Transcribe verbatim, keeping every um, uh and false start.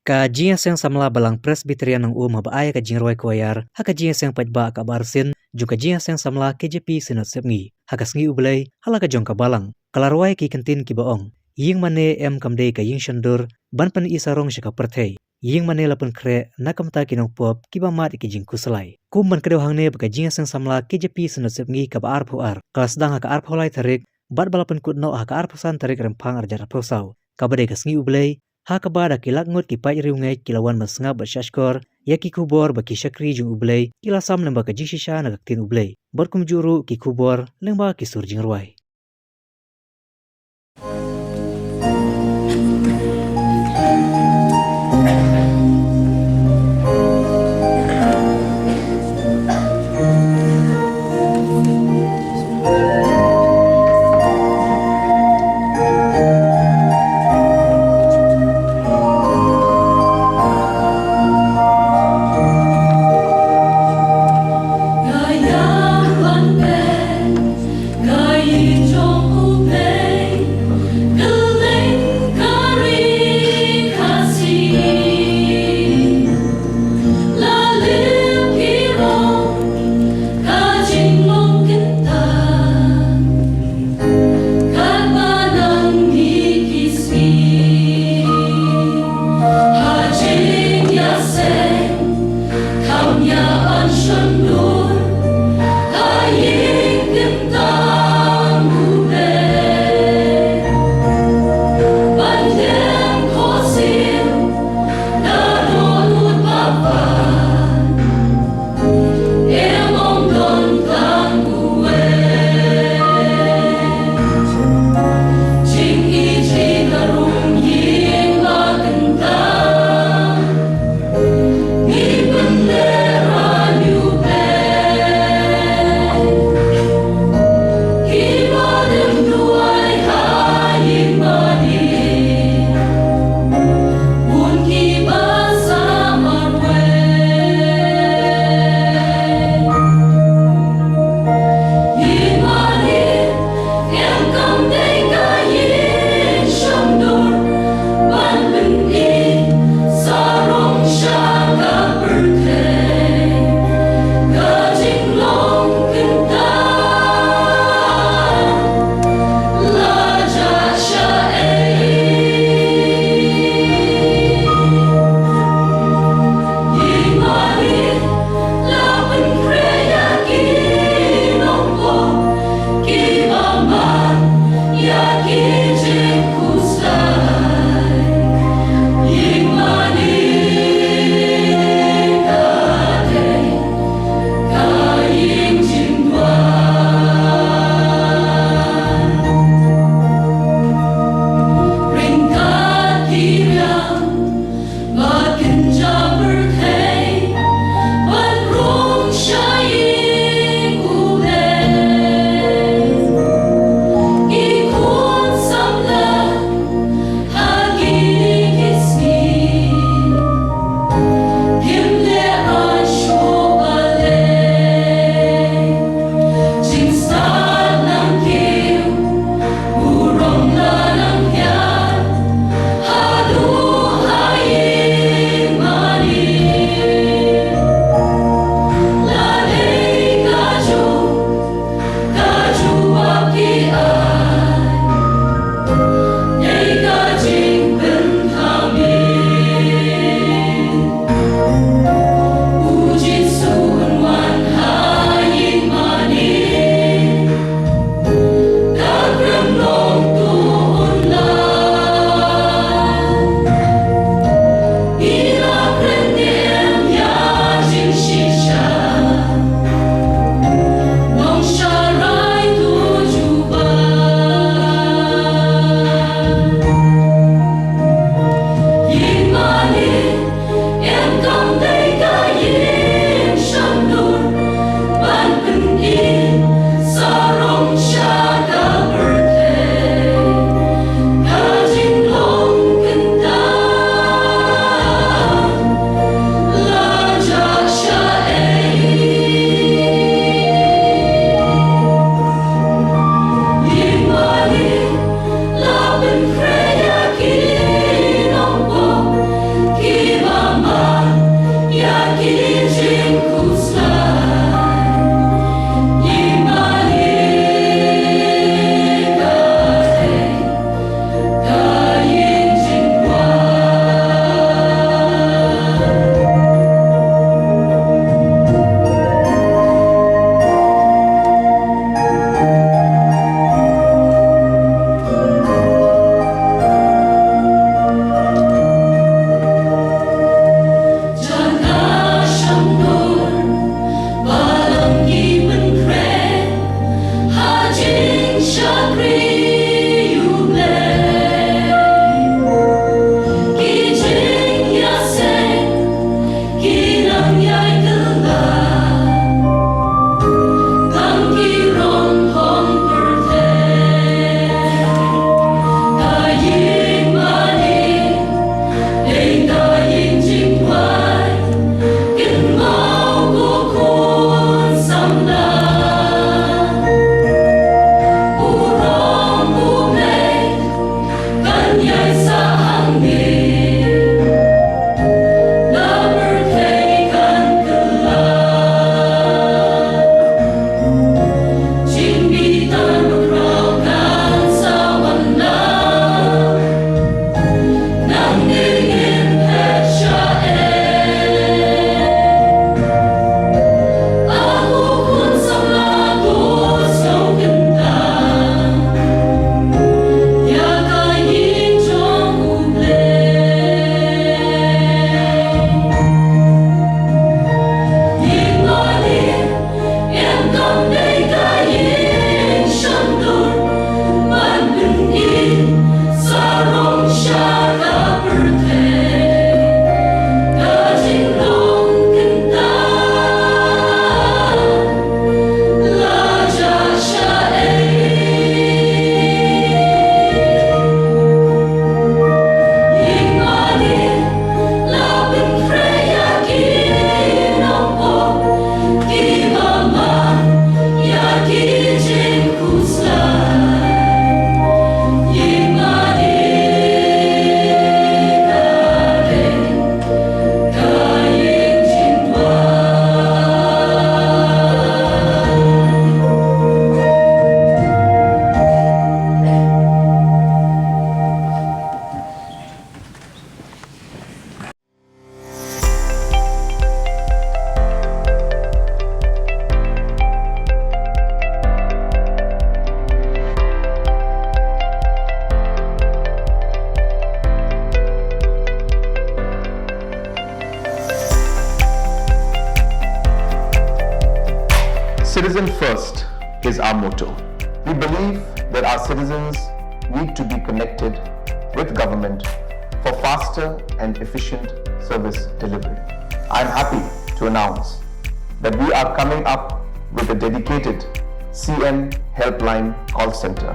Ka Jingïaseng Samla Balang Presbyterian Nongum haba ai ka jingrwai choir ha ka jingïaseng paidbah kaba arsien jong ka Jingïaseng Samla K J P Synod Sepngi ha ka Sngi U Blei ha la ka jong ka balang, ka la rwai ki kyntien kiba ong: Ïing mane em kam dei ka ïing shondur ban pyni sarong sha ka pyrthei. Ïing mane la pynkhreh na ka bynta ki nongpop kiba mad ïa ki jingkhuslai. Kum ban kdew hangne ba ka Jingïaseng Samla K J P Synod Sepngi kaba arphew ar ka la sdang ha ka arphew lai tarik bad ba la pynkut noh ha ka arphew san tarik Rymphang arhajar arphew saw, kaba dei ka Sngi U Blei, ha kaba da ki lak ngut ki paid riewngeit ki la wan ban sngap bad shahshkor ïa ki khubor ba ki shakri jong U Blei ki la sam lyngba ka jingshisha na ka Ktien U Blei, bad kumjuh ruh ki khubor lyngba ki sur jingrwai. first is our motto. We believe that our citizens need to be connected with government for faster and efficient service delivery. I am happy to announce that we are coming up with a dedicated C M Helpline call center.